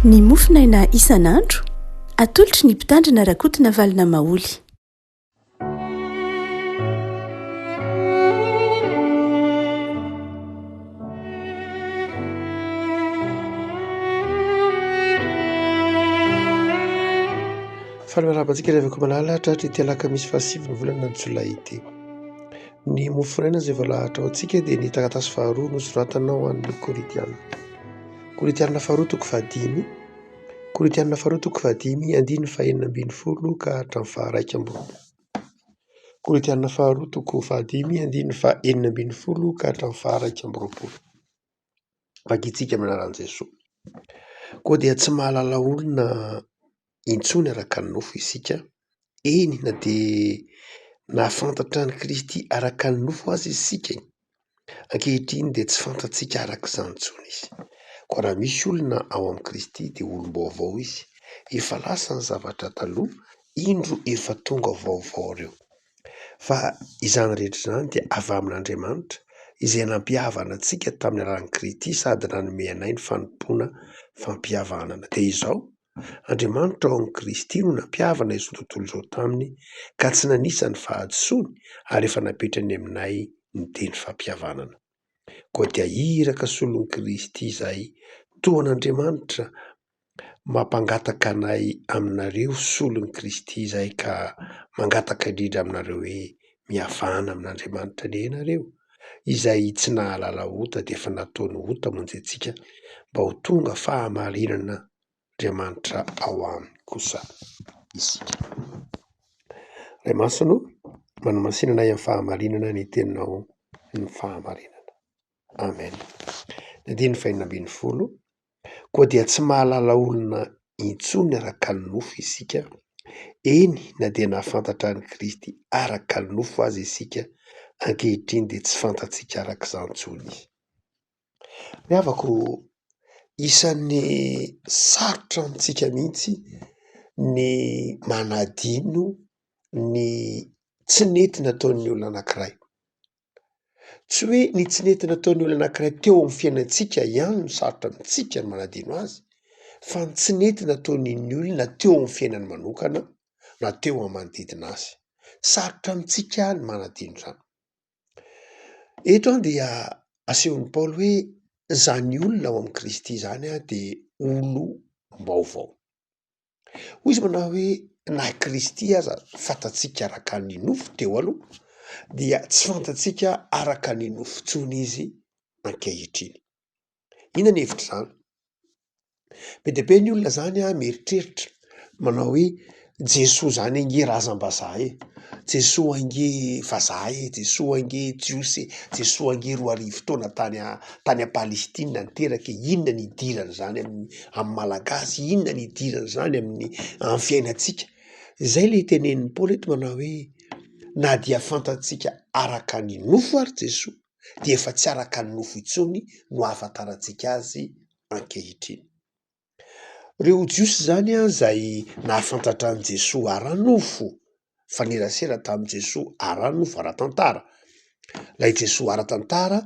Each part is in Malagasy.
Ny mofonaina isan'andro, atolotry ny Mpitandrina Rakotonavalona Maholy. Faly miarahaba antsika ry havako malala tratry ity alakamisy fahasivy ny volana jolay ity. Ny mofonaina izay voalahatra ho antsika dia ny taratasy faharoa nosoratana ho an'ny Korintiana. Korintiana faharoa toko fahadimy, Korintiana faharoa toko fahadimy andininy fahenina ambin'ny folo ka hatramin'ny faha-iraika amby roapolo. Korintiana faharoa toko fahadimy andininy fahenina ambin'ny folo ka hatramin'ny faha-iraika amby roapolo. Vakintsika amin'ny anaran'i Jesoa. Koa dia tsy mahalala olona intsony araka ny nofo isika, eny na dia nahafantatra an'i Kristy araka ny nofo aza isika, ankehitriny dia tsy fantatsika araka izany intsony izy. Koa raha misy olona ao amin'i Kristy dia olom-baovao izy, efa lasa ny zavatra taloha, indro efa tonga vaovao ireo. Fa izany rehetra izany dia avy amin'Andriamanitra, izay nampihavana antsika tamin'ny alalan'i Kristy sady nanome anay ny fanompoana fampihavanana. Dia izao, Andriamanitra ao amin'i Kristy no nampihavana izao tontolo izao taminy ka tsy nanisa ny fahadisoany ary efa napetrany aminay ny teny fampihavanana. Koa dia iraka solon'i Kristy izahay, toa an'Andriamanitra mampangataka anay aminareo solon'i Kristy izahay ka mangataka indrindra aminareo hoe mihavana amin'Andriamanitra anie ianareo, izay tsy nahalala ota dia efa nataony ota hamonjy antsika mba ho tonga fahamarinana Andriamanitra ao aminy kosa isika. Ray Masina o, manamasina anay amin'ny fahamarinana ny teninao ny fahamarinana. Amen. Ny andininy fahenina ambin'ny folo, koa dia tsy mahalala olona intsony araka ny nofo isika, eny na dia nahafantatra an'i Kristy araka ny nofo aza isika, ankehitriny dia tsy fantatsika araka izany intsony izy. Ry havako, isan'ny sarotra amintsika mihitsy ny manadino ny tsy nety nataon'ny olona anankiray. Tsy hoe ny tsy nety nataon'ny olona anankiray teo amin'ny fiainantsika ihany no sarotra amintsika ny manadino azy fa ny tsy nety nataon'iny olona teo amin'ny fiainany manokana na teo amin'ny manodidina azy. Sarotra amintsika ny manadino izany. Eto dia asehon'i Paoly hoe izany olona ao amin'i Kristy izany dia olom-baovao. Hoy izy manao hoe na Kristy aza fantatsika araka ny nofo teo aloha dia tsy fantatsika araka ny nofo intsony izy ankehitriny. Inona ny hevitr'izany? Be dia be ny olona zany an mieritreritra manao hoe Jesoa zany ange razam-bazaha e, Jesoa ange vazaha e, Jesoa ange jiosy e, Jesoa ange 2000 taona tany tany Palestina niteraka e, inona ny idiran'izany amin'ny amin'ny malagasy, inona ny idiran'izany amin'ny amin'ny fiainantsika? Izay le tenenin'i Paoly eto manao hoe na dia fantatsika araka ny nofo ary Jesoa dia efa tsy araka ny nofo intsony no ahafantarantsika azy ankehitriny. Ireo Jiosy izany izay nahafantatra an'i Jesoa ara-nofo, nifanerasera tamin'i Jesoa ara-nofo, ara-tantara. Ilay Jesoa ara-tantara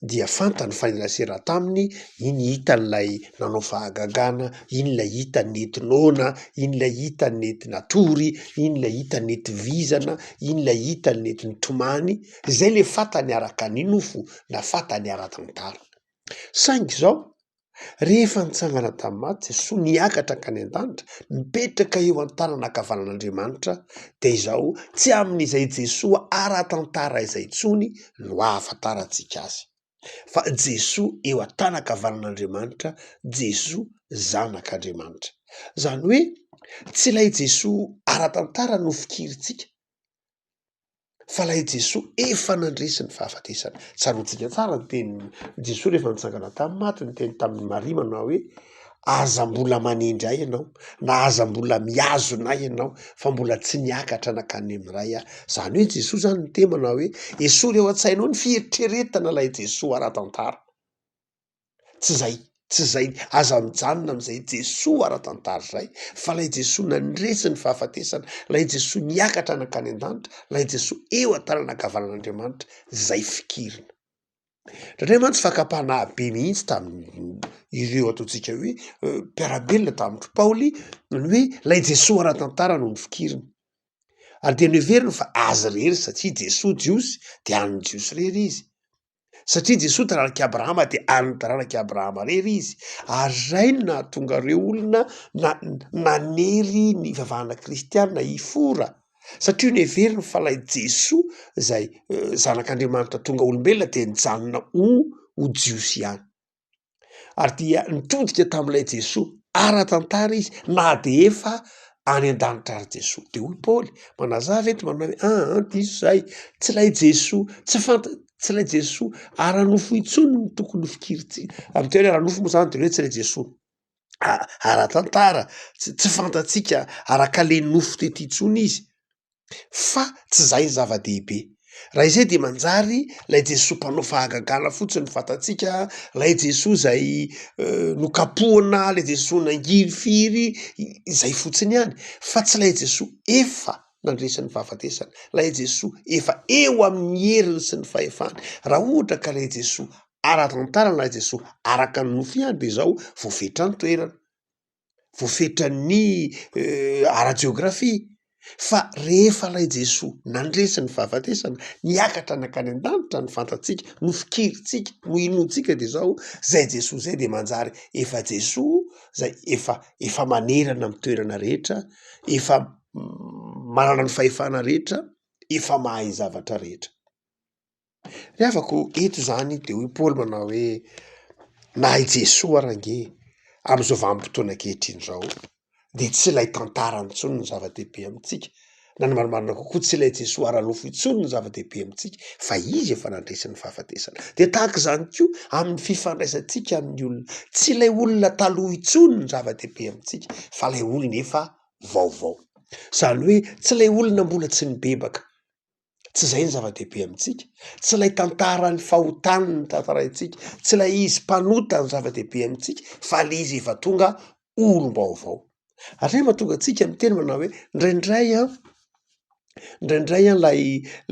dia fantany fa nifanerasera taminy, iny hitany ilay nanao fahagagana, iny ilay hitany nety noana, iny ilay hitany nety natory, iny ilay hitany nety vizana, iny ilay hitany nety nitomany, izay ilay fantany araka ny nofo na fantany ara-tantara. Saingy izao, rehefa nitsangana tamin'ny maty Jesoa, niakatra hankany an-danitra, mipetraka eo an-tanana ankavanan'Andriamanitra, dia izao, tsy amin'izay Jesoa ara-tantara izay intsony no ahafantarantsika azy, fa Jesoa eo an-tanan-kavanan'Andriamanitra, Jesoa Zanak'Andriamanitra. Izany hoe, tsy ilay Jesoa ara-tantara no fikirintsika, fa ilay Jesoa efa nandresy ny fahafatesana. Tsaroantsika tsara ny tenin'i Jesoa rehefa nitsangana tamin'ny maty, niteny tamin'i Maria manao hoe aza mbola manendry ahy ianao na aza mbola mihazona ahy ianao fa mbola tsy niakatra nankany amin'ny Ray aho. Izany hoe Jesoa izany niteny manao hoe esory ao an-tsainao ny fieritreretana ilay Jesoa ara-tantara. Tsy zay, tsy zay, aza mijanona amin'izay Jesoa ara-tantara izay, fa ilay Jesoa nandresy ny fahafatesana, ilay Jesoa niakatra nankany an-danitra, ilay Jesoa eo an-tanana ankavanan'Andriamanitra, zay fikirina. Indraindray mantsy fakam-panahy be mihitsy tamin'ireo ataontsika hoe mpiara-belona tamin-dry Paoly ny hoe ilay Jesoa ara-tantara no nofikiriny. Ary dia noheveriny fa azy irery satria Jesoa Jiosy dia an'ny Jiosy irery izy. Satria Jesoa taranak'i Abrahama dia an'ny taranak'i Abrahama irery izy. Ary izay no nahatonga ireo olona nanery ny fivavahana kristiana hifora satria noheveriny fa ilay Jesoa izay zanak'Andriamanitra tonga olombelona dia nijanona ho ho Jiosy ihany. Ary dia nitodika tamin'ilay Jesoa ara-tantara izy na dia efa any an-danitra ary Jesoa. Dia hoy Paoly manazava eto manao hoe aa diso izahay, tsy ilay Jesoa, tsy fanta-, tsy ilay Jesoa ara-nofo intsony no tokony ho fikirintsika. Amin'ny teny hoe ara-nofo moa izany dia hoe tsy ilay Jesoa ara-tantara, tsy fantatsika araka le nofo tety intsony izy fa tsy zay ny zava-dehibe. Raha izay dia manjary lay Jesoa mpanao fahagagana fotsiny no fantatsika, lay Jesoa zay nokapohana, lay Jesoa nangirifiry, izay fotsiny ihany fa tsy lay Jesoa efa nandresy ny fahafatesana, lay Jesoa efa eo amin'ny heriny sy ny fahefany. Raha ohatra ka lay Jesoa ara-tantara na Jesoa araka ny nofo ihany dia izao voafetra ny toerana, voafetra ny ara-jeografia fa rehefa ilay Jesoa nandresy ny fahafatesana, niakatra nankany an-danitra ny fantatsika, nofikirintsika, nohenointsika dia izao, izay Jesoa izay dia manjary efa Jesoa izay efa efa manerana amin'ny toerana rehetra, efa manana ny fahefana rehetra, efa mahay zavatra rehetra. Ry havako, eto izany de hoy Paoly manao hoe na i Jesoa ary ange amin'izao vanim-potoana ankehitriny izao de tsy ilay tantarany intsony no zava-dehibe amintsika, na ny marimarina kokoa tsy ilay Jesoa ara-nofo intsony no zava-dehibe amintsika fa izy efa nandresy ny fahafatesana. De tahaka izany koa amin'ny fifandraisantsika amin'ny olona, tsy ilay olona taloha intsony no zava-dehibe amintsika fa ilay olona efa vaovao, izany hoe tsy ilay olona mbola tsy nibebaka Tsy izay ny zava-dehibe amintsika, tsy ilay tantaran'ny fahotany no tantaraintsika, tsy ilay izy mpanota no zava-dehibe amintsika fa ilay izy efa tonga olom-baovao. Ary izay no mahatonga antsika miteny manao hoe indraindray an, indraindray an ilay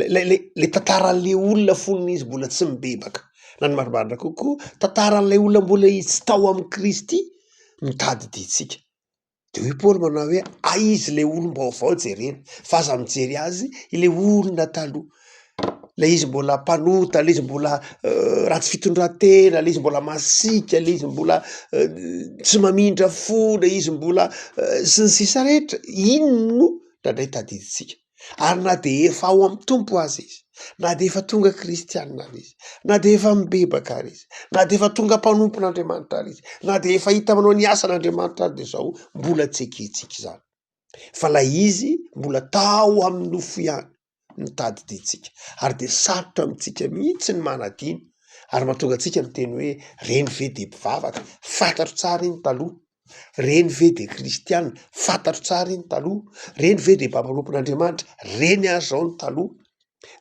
ilay ilay ilay tantaran'ilay olona fony izy mbola tsy nibebaka, na ny marimarina kokoa tantaran'ilay olona mbola izy tsy tao amin'i Kristy no tadidintsika. De hoy Paoly manao hoe aiza ilay olom-baovao jerena fa aza mijery azy ilay olona taloha, ilay izy mbola mpanota, ilay izy mbola ratsy fitondran-tena, ilay izy mbola masiaka, ilay izy mbola tsy mamindra fo, ilay izy mbola sy ny sisa rehetra, iny no indraindray tadidintsika. Ary na dia efa ao amin'ny Tompo aza izy, na dia efa tonga kristianina ary izy, na dia efa mibebaka ary izy, na dia efa tonga mpanompon'Andriamanitra ary izy, na dia efa hita manao ny asan'Andriamanitra ary dia izao mbola tsy ekentsika izany. Fa ilay izy mbola tao amin'ny nofo ihany no tadidintsika. Ary dia sarotra amintsika mihitsy ny manadino ary mahatonga antsika miteny hoe reny ve dia mpivavaka, fantatro tsara iny taloha. Reny ve de kristiana? Fantatro tsara iny taloha. Reny ve de mba mpanompon'Andriamanitra? Reny ary zao ny taloha.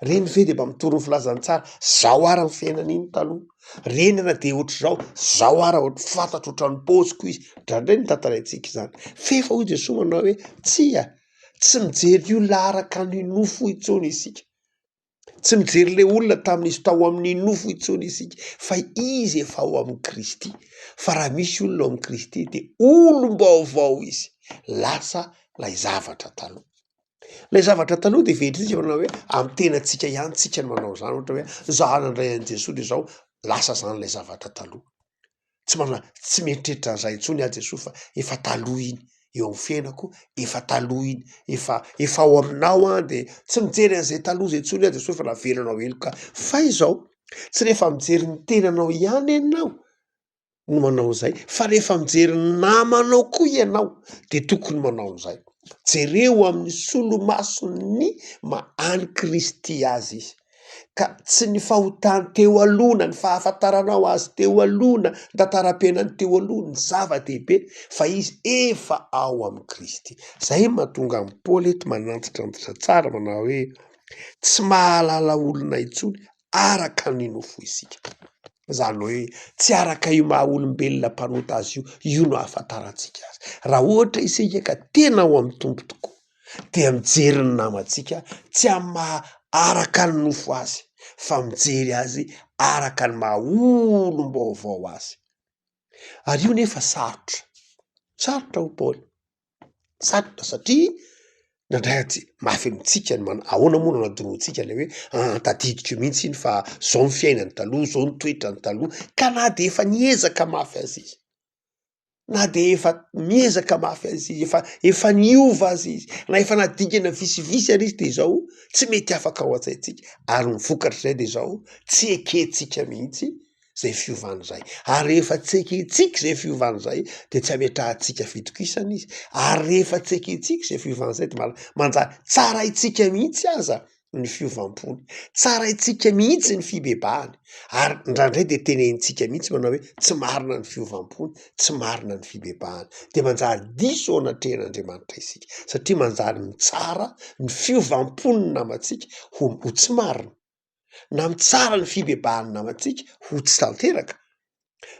Reny ve de mba mitory ny filazantsara? Zao ary ny fiainana iny taloha. Reny na de ohatr'izao, zao ary ohatr- fantatro ohatran'ny paoziko izy. Indraindray no tantaraintsika izany. F'efa hoy Jesoa manao hoe tsia, tsy mijery olona araka ny nofo intsony isika. Tsy mijery ilay olona tamin'izy tao amin'ny nofo intsony isika fa izy efa ao amin'i Kristy. Fa raha misy olona ao amin'i Kristy dia olom-baovao izy, lasa ilay zavatra taloha. Ilay zavatra taloha dia heveritsika manao hoe amin'ny tenantsika ihany tsika no manao izany, ohatra hoe za nandray an'i Jesoa dia izao, lasa izany ilay zavatra taloha. Tsy manana, tsy mieritreritra an'izay intsony aho Jesoa fa efa taloha iny eo amin'ny fiainako, efa taloha iny, efa efa ao aminao aho de tsy mijery an'izay taloha zay intsony aho Jesoa fa navelanao heloka. Fa izao, tsy rehefa mijery ny tenanao ihany ianao no manao an'izay fa rehefa mijery ny namanao koa ianao de tokony manao an'izay. Jereo amin'ny solomason'ny maha an'i Kristy azy izy. Ka tsy ny fahotany teo aloha na ny fahafantaranao azy teo aloha na ny tantaram-piainany teo aloha ny zava-dehibe fa izy efa ao amin'i Kristy. Zay no mahatonga an'i Paoly eto manantitrantitra tsara manao hoe tsy mahalala olona intsony araka ny nofo isika. Izany hoe tsy araka io maha olombelona mpanota azy io, io no ahafantarantsika azy. Raha ohatra isika ka tena ao amin'ny Tompo tokoa dia mijery ny namantsika tsy amin'ny maha araka ny nofo azy. fa mijery azy araka ny maha olom-baovao azy. Ary io nefa sarotra, sarotra hoy Paoly, sarotra satria indraindray atsy mafy amintsika ny mana- ahoana moa no anadinoantsika le hoe aa tadidiko mihitsy iny fa zao ny fiainany taloha, zao ny toetrany taloha, ka na de efa niezaka mafy aza izy, na de efa miezaka mafy aza izy, efa efa niova aza izy, na efa nadingana visivisy ary izy de izao tsy mety afaka ao an-tsaintsika, ary ny vokatr'izay de izao tsy ekentsika mihitsy zay fiovana izay, ary rehefa tsy ekentsika izay fiovana izay de tsy ametrahantsika fitokisana izy, ary rehefa tsy ekentsika izay fiovana izay de manjary tsaraintsika mihitsy aza ny fiovam-pony, tsaraintsika mihitsy ny fibebahany, ary indraindray de tenenintsika mihitsy manao hoe tsy marina ny fiovam-pony, tsy marina ny fibebahany, de manjary diso eo anatrehan'Andriamanitra isika, satria manjary mitsara ny fiovam-pon'ny namantsika ho ho tsy marina, na mitsara ny fibebahan'ny namantsika ho tsy tanteraka.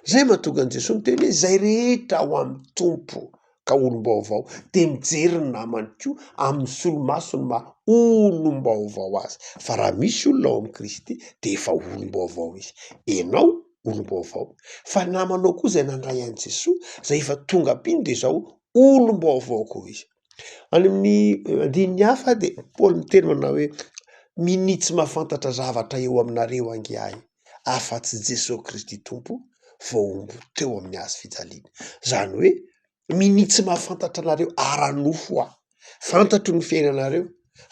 Zay mahatonga an'i Jesoa niteny hoe izay rehetra ao amin'ny Tompo ka olom-baovao dia mijery ny namany koa amin'ny solomasony maha olom-baovao azy. Fa raha misy olona ao amin'i Kristy dia efa olom-baovao izy. Ianao olom-baovao, fa ny namanao koa izay nandray an'i Jesoa, izay efa tonga mpino dia izao olom-baovao koa izy. Any amin'ny andininy hafa dia Paoly miteny manao hoe minia tsy mahafantatra zavatra eo aminareo ange ahy afa-tsy Jesoa Kristy Tompo voahombo teo amin'ny hazo fijaliana. Izany hoe minia tsy mahafantatra anareo ara-nofo aho. Fantatro ny fiainanareo,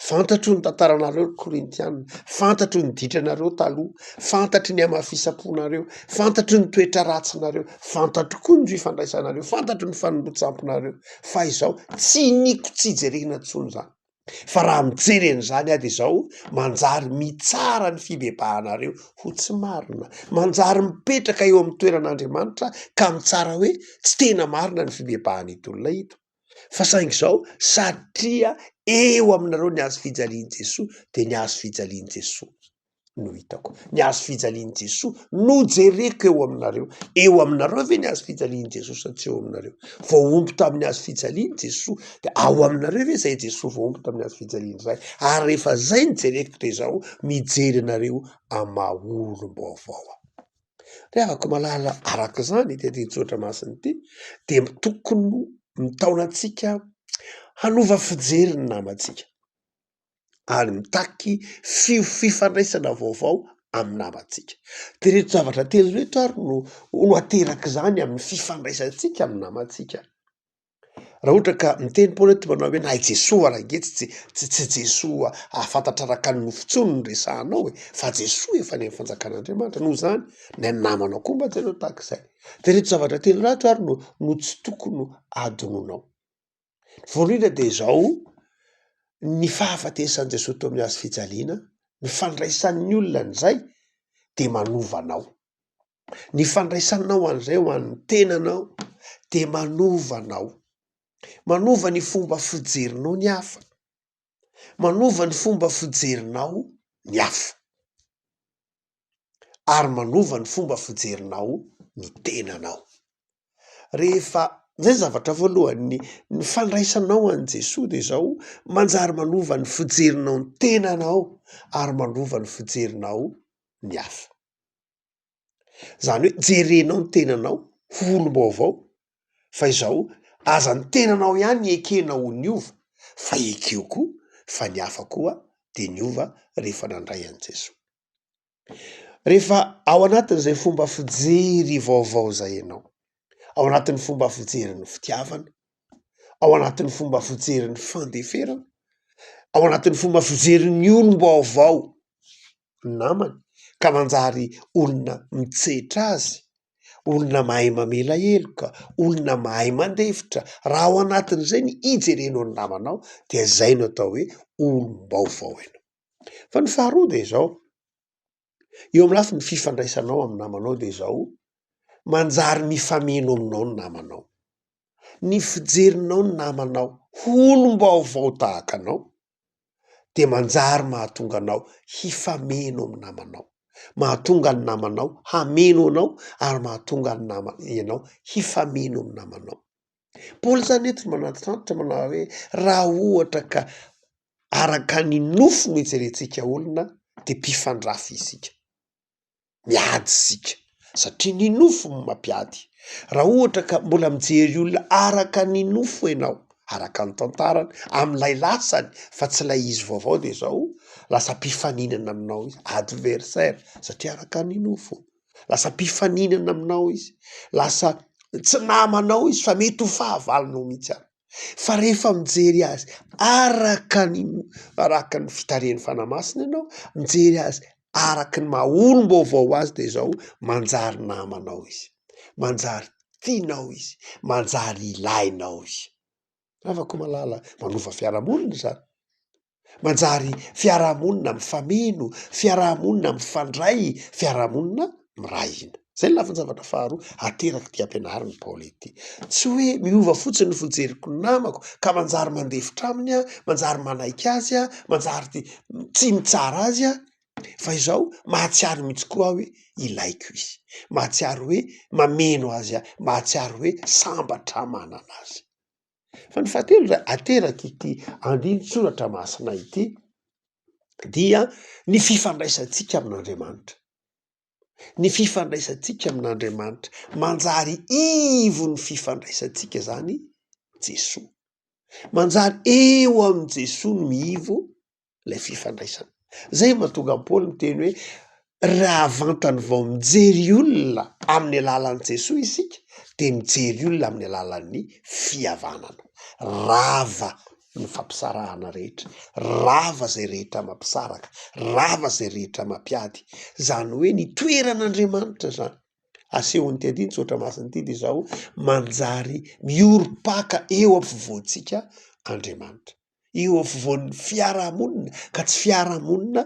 fantatro ny tantaranareo ry Korintiana, fantatro ny ditranareo taloha, fantatro ny hamafisam-ponareo, fantatro ny toetra ratsinareo, fantatro koa ny fifandraisanareo, fantatro ny fanompoan-tsampinareo, fa izao tsy iniako tsy jerena intsony izany. Fa raha mijery an'izany aho dia izao, manjary mitsara ny fibebahanareo ho tsy marina, manjary mipetraka eo amin'ny toeran'Andriamanitra ka mitsara hoe tsy tena marina ny fibebahan'ito olona ito. Fa saingy izao, satria eo aminareo ny hazo fijalian'i Jesoa, dia ny hazo fijalian'i Jesoa no hitako. Ny hazo fijalian'i Jesoa no jereko eo aminareo. Eo aminareo ve ny hazo fijalian'i Jesoa sa tsy eo aminareo? Voahombo tamin'ny hazo fijaliana Jesoa, dia ao aminareo ve izay Jesoa voahombo tamin'ny hazo fijaliana izay? Ary rehefa izay no jereko dia izao, mijery anareo amin'ny maha olom-baovao aho. Ry havako malala, araka izany ity andinin-tsoratra masina ity dia tokony mitaona antsika hanova fijery ny namantsika ary mitaky fifandraisana vaovao amin'ny namantsika. Dia ireto zavatra telo ireto ary no no aterak'izany amin'ny fifandraisantsika amin'ny namantsika. Raha ohatra ka miteny Paoly eto manao hoe na i Jesoa ary ange tsy tsy tsy Jesoa hahafantatra araka ny nofo intsony no resahanao e, fa Jesoa efa any amin'ny fanjakan'Andriamanitra, noho izany ny an'ny namanao koa mba jereo tahaka izay. De ireto zavatra telo ireto ary no no tsy tokony hadinonao. Voalohany indrindra de izao, ny fahafatesan'i Jesoa teo amin'ny hazo fijaliana, ny fandraisan'ny olona an'izay de manova anao. Ny fandraisanao an'izay ho an'ny tenanao dia manova anao, manova ny fomba fijerinao ny hafa, manova ny fomba fijerinao ny hafa, ary manova ny fomba fijerinao ny tenanao. Rehefa, zay ny zavatra voalohany, ny ny fandraisanao an'i Jesoa dia izao, manjary manova ny fijerinao ny tenanao ary manova ny fijerinao ny hafa. Zany hoe jerenao ny tenanao ho olom-baovao fa izao aza ny tenanao ihany ekena ho niova fa ekeo koa fa ny hafa koa dia niova rehefa nandray an'i Jesoa. Rehefa ao anatin'izay fomba fijery vaovao izay ianao, ao anatin'ny fomba fijerin'ny fitiavana, ao anatin'ny fomba fijerin'ny fandeferana, ao anatin'ny fomba fijerin'ny olom-baovao namany ka manjary olona mitsetra azy, olona mahay mamela heloka, olona mahay mandefitra, raha ao anatin'izay ny ijerenao ny namanao dia izay no atao hoe olom-baovao ianao. Fa ny faharoa dia izao, eo amin'ny lafiny fifandraisanao amin'ny namanao dia izao, manjary mifameno aminao ny namanao. Ny fijerinao ny namanao ho olom-baovao tahaka anao dia manjary mahatonga anao hifameno amin'ny namanao, mahatonga ny namanao hameno anao ary mahatonga ny nama- ianao hifameno amin'ny namanao. Paoly zany eto manantitrantitra manao hoe raha ohatra ka araka ny nofo no ijerentsika olona. dia mpifandrafy isika. Miady isika satria ny nofo no mampiady. Raha ohatra ka mbola mijery olona araka ny nofo ianao, araka ny tantarany, amin'ilay lasany fa tsy ilay izy vaovao dia izao, lasa mpifaninana aminao izy, adversaire, satria araka ny nofo. Lasa mpifaninana aminao izy, lasa tsy namanao izy fa mety ho fahavalonao mihitsy ary. Fa rehefa mijery azy araka ny araka ny fitarihan'ny Fanahy Masina ianao, mijery azy araka ny maha olom-baovao azy dia izao, manjary namanao izy, manjary tianao izy, manjary ilainao izy. Havako malala, manova fiarahamonina izany. Manjary fiarahamonina mifameno, fiarahamonina mifandray, fiarahamonina miray hina. Izay ny lafin-javatra faharoa aterak'ity ampianarin'i Paoly ity. Tsy hoe miova fotsiny ny fijeriko ny namako ka manjary mandefitra aminy aho, manjary manaiky azy aho, manjary tsy mitsara azy aho, fa izao mahatsiaro mihitsy koa aho hoe ilaiko izy, mahatsiaro hoe mameno azy aho, mahatsiaro hoe sambatra manana azy. Fa ny fahatelo izay aterak'ity andinin-tsoratra masina ity dia ny fifandraisantsika amin'Andriamanitra. Ny fifandraisantsika amin'Andriamanitra. Manjary ivon'ny fifandraisantsika izany Jesoa. Manjary eo amin'i Jesoa no miivo ilay fifandraisana. Zay mahatonga an'i Paoly miteny hoe raha vantany vao mijery olona amin'ny alalan'i Jesoa isika dia mijery olona amin'ny alalan'ny fihavanana. Rava ny fampisarahana rehetra, rava izay rehetra mampisaraka, rava izay rehetra mampiady. Izany hoe ny toeran'Andriamanitra izany asehon'ity andinin-tsoratra masina ity dia izao, manjary miorim-paka eo afovoantsika Andriamanitra. eo afovoan'ny fiarahamonina ka tsy fiarahamonina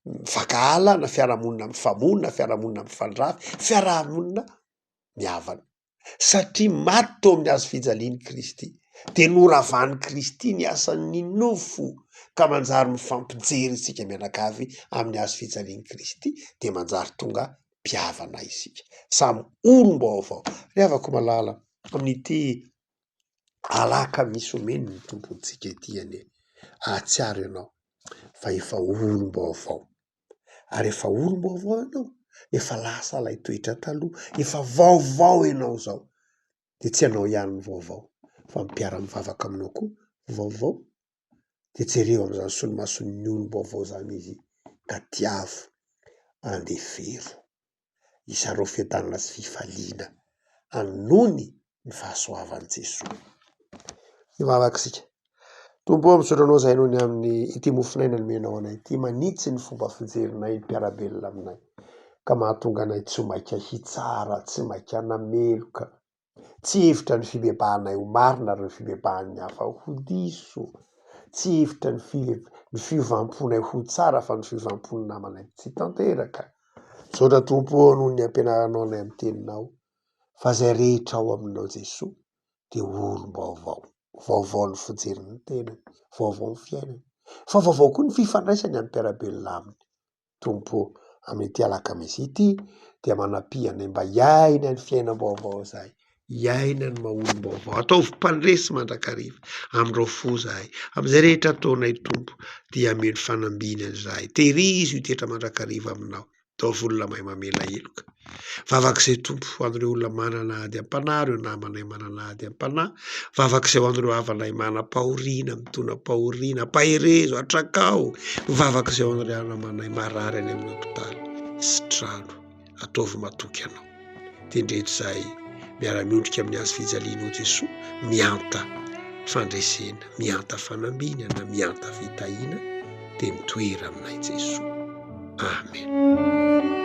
mifankahala na fiarahamonina mifamono na fiarahamonina mifandrafy, fiarahamonina mihavana satria maty teo amin'ny hazo fijalian'i Kristy de noravan'i Kristy ny asan'ny nofo ka manjary mifampijery isika mianakavy amin'ny hazo fijalian'i Kristy de manjary tonga mpihavana isika, samy olom-baovao. Ry havako malala, amin'ity Alakamisy omeny ny Tompontsika ity anie, ahatsiaro ianao fa efa olom-baovao, ary efa olom-baovao ianao, efa lasa ilay toetra taloha, efa vaovao ianao izao, dia tsy ianao ihany no vaovao fa ny mpiara-mivavaka aminao koa vaovao, dia jereo amin'izany solomason'ny olom-baovao izany izy ka tiavo, andefero. Izarao fiadanana sy fifaliana anony ny fahasoavan'i Jesoa. Hivavaka isika. Tompo ô, misaotra Anao izahay noho ny amin'ny ity mofon'aina nomenao anay ity, manitsy ny fomba fijerinay ny mpiara-belona aminay, ka mahatonga anay tsy ho maika hitsara, tsy maika hanameloka, Tsy hevitra ny fibebahanay ho marina ary ny fibebahan'ny hafa ho diso. Tsy hevitra ny ny fiovam-ponay ho tsara fa ny fiovam-pon'ny namanay tsy tanteraka. Misaotra Tompo ô noho ny ampianaranao anay amin'ny teninao fa izay rehetra ao aminao Jesoa dia olom-baovao. Vaovao ny fijeriny ny tenany, vaovao ny fiainany, fa vaovao koa ny fifandraisany amin'ny mpiara-belona aminy. Tompo ô, amin'ity alakamisy ity dia manampia anay mba hiaina ny fiainam-baovao izahay, hiaina ny maha olom-baovao. Ataovy mpandresy mandrakariva amin'ireo fo izahay. Amin'izay rehetra ataonay Tompo dia ameno fanambinana izahay. Tehirizo hitoetra mandrakariva aminao. Ataovy olona mahay mamela heloka. Vavaka izay Tompo ho an'ireo olona manana ady am-panahy, ireo namanay manana ady am-panahy. Vavaka izay ho an'ireo havanay manam-pahoriana, mitondra-pahoriana. Ampaherezo, atrakao. Vavaka izay ho an'ireo namanay marary any amin'ny hopitaly sy trano. Ataovy matoky anao. Tendreto izahay miara-miondrika amin'ny hazo fijalianao Jesoa, mihanta fandresena, mihanta fanambinana, mihanta fitahiana, dia mitoera aminay Jesoa. Amen.